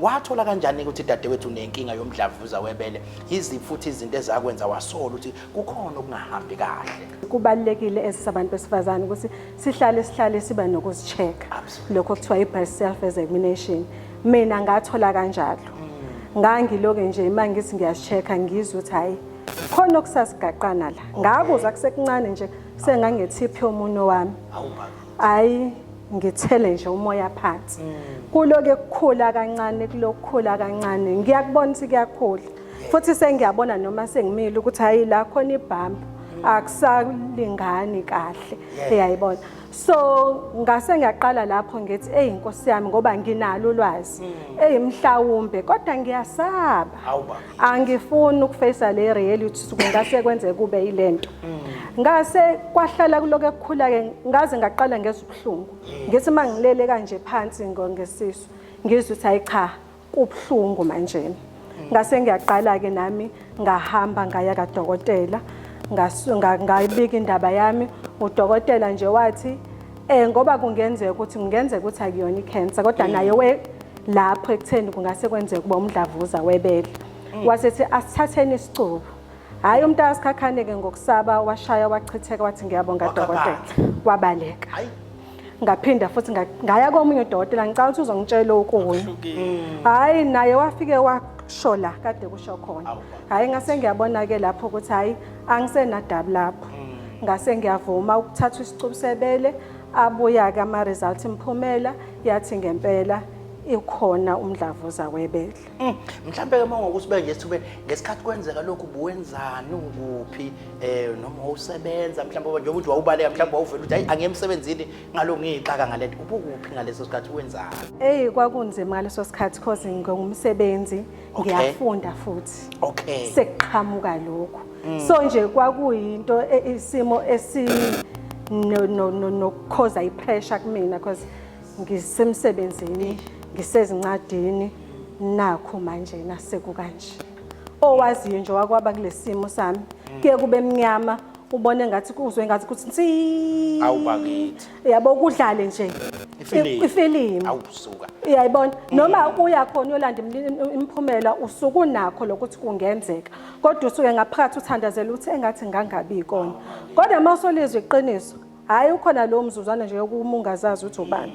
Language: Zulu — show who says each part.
Speaker 1: Wathola kanjani ukuthi dadewethu unenkinga yomdlavuza webele? Yiziphi futhi izinto ezakwenza wasola ukuthi kukhona okungahambi kahle?
Speaker 2: Kubalulekile esabantu besifazane ukuthi sihlale siba nokuzi-check. Lokho kuthiwa i-breast self examination. Mina ngathola kanjalo. Ngangiloke nje uma ngithi ngiyazi-check-a ngizwe ukuthi hhayi khona okusasigaqana la. Ngakuzwa kusekuncane nje sengangethiphi yomunwe wami. Hhayi ngithele nje umoya phansi. Kuloke kukhula kancane, kulokukhula kancane. Ngiyakubona ukuthi kuyakhula. Futhi sengiyabona noma sengimile ukuthi hayi la khona ibhampu akusalingani kahle. Uyayibona. So ngase ngiyaqala lapho ngithi eyi Nkosi yami ngoba nginalo ulwazi. Eyi mhlawumbe kodwa ngiyasaba. Angifuni ukufacea le reality kungase kwenzeke kube yilento. Ngase kwahlala kuloko ekukhula ke ngaze ngaqala ngezwa ubuhlungu. Ngithi mangilele kanje phansi ngesisu ngizwe ukuthi hayi cha kubuhlungu manje. Ngase ngiyaqala ke nami ngahamba ngaya kadokotela ngayibika indaba yami. Udokotela nje wathi ngoba kungenzeka ukuthi akuyona i-cancer kodwa naye we lapho ekutheni kungase kwenzeke kuba umdlavuza webele. Wasethi asithatheni isicubu. Hhayi umuntu akasikhakhane-ke ngokusaba washaya wachitheka wathi ngiyabonga dokotela, wabaleka. Ngaphinda futhi ngaya komunye udokotela ngicabanga ukuthi uzongitshela okunye. Hhayi naye wafike washo la kade kusho khona. Hhayi ngase ngiyabona-ke lapho ukuthi hhayi angisenadabu lapho. Ngase ngiyavuma ukuthatha isicubu sebele, abuya-ke ama-results imiphumela yathi ngempela ikhona umdlavuza webele.
Speaker 1: Mhlambe ke uma ngokuthi nje sithube ngesikhathi kwenzeka lokhu buwenzani ukuphi noma wawusebenza mhlambe njengoba uthi wawubaleka mhlambe wawuvela ukuthi hayi angiye emsebenzini ngalo ngiyixaka ngalento ubukuphi ngaleso sikhathi wenzani?
Speaker 2: Eyi kwakunzima ngaleso sikhathi cause ngingumsebenzi ngiyafunda futhi. Sekuqhamuka lokhu. So nje kwakuyinto isimo esi nokukhoza i-pressure kumina cause ngisemsebenzini ngisezincadini nakho manje nasekukanje. Owaziyo nje wakwaba kulesimo sami kuye kube mnyama ubone ngathi kuzwe ngathi kuthi nsi.
Speaker 1: Awu bakithi.
Speaker 2: Yabo kudlale nje
Speaker 1: ifilimu.
Speaker 2: Ifilimu.
Speaker 1: Awusuka.
Speaker 2: Uyayibona noma uya khona uyolanda imiphumela usuku nakho lokuthi kungenzeka kodwa usuke ngaphakathi uthandazela ukuthi engathi ngangabi ikona. Kodwa uma usolizwe iqiniso hhayi ukhona lo mzuzwana nje yokumungazazi ukuthi ubani.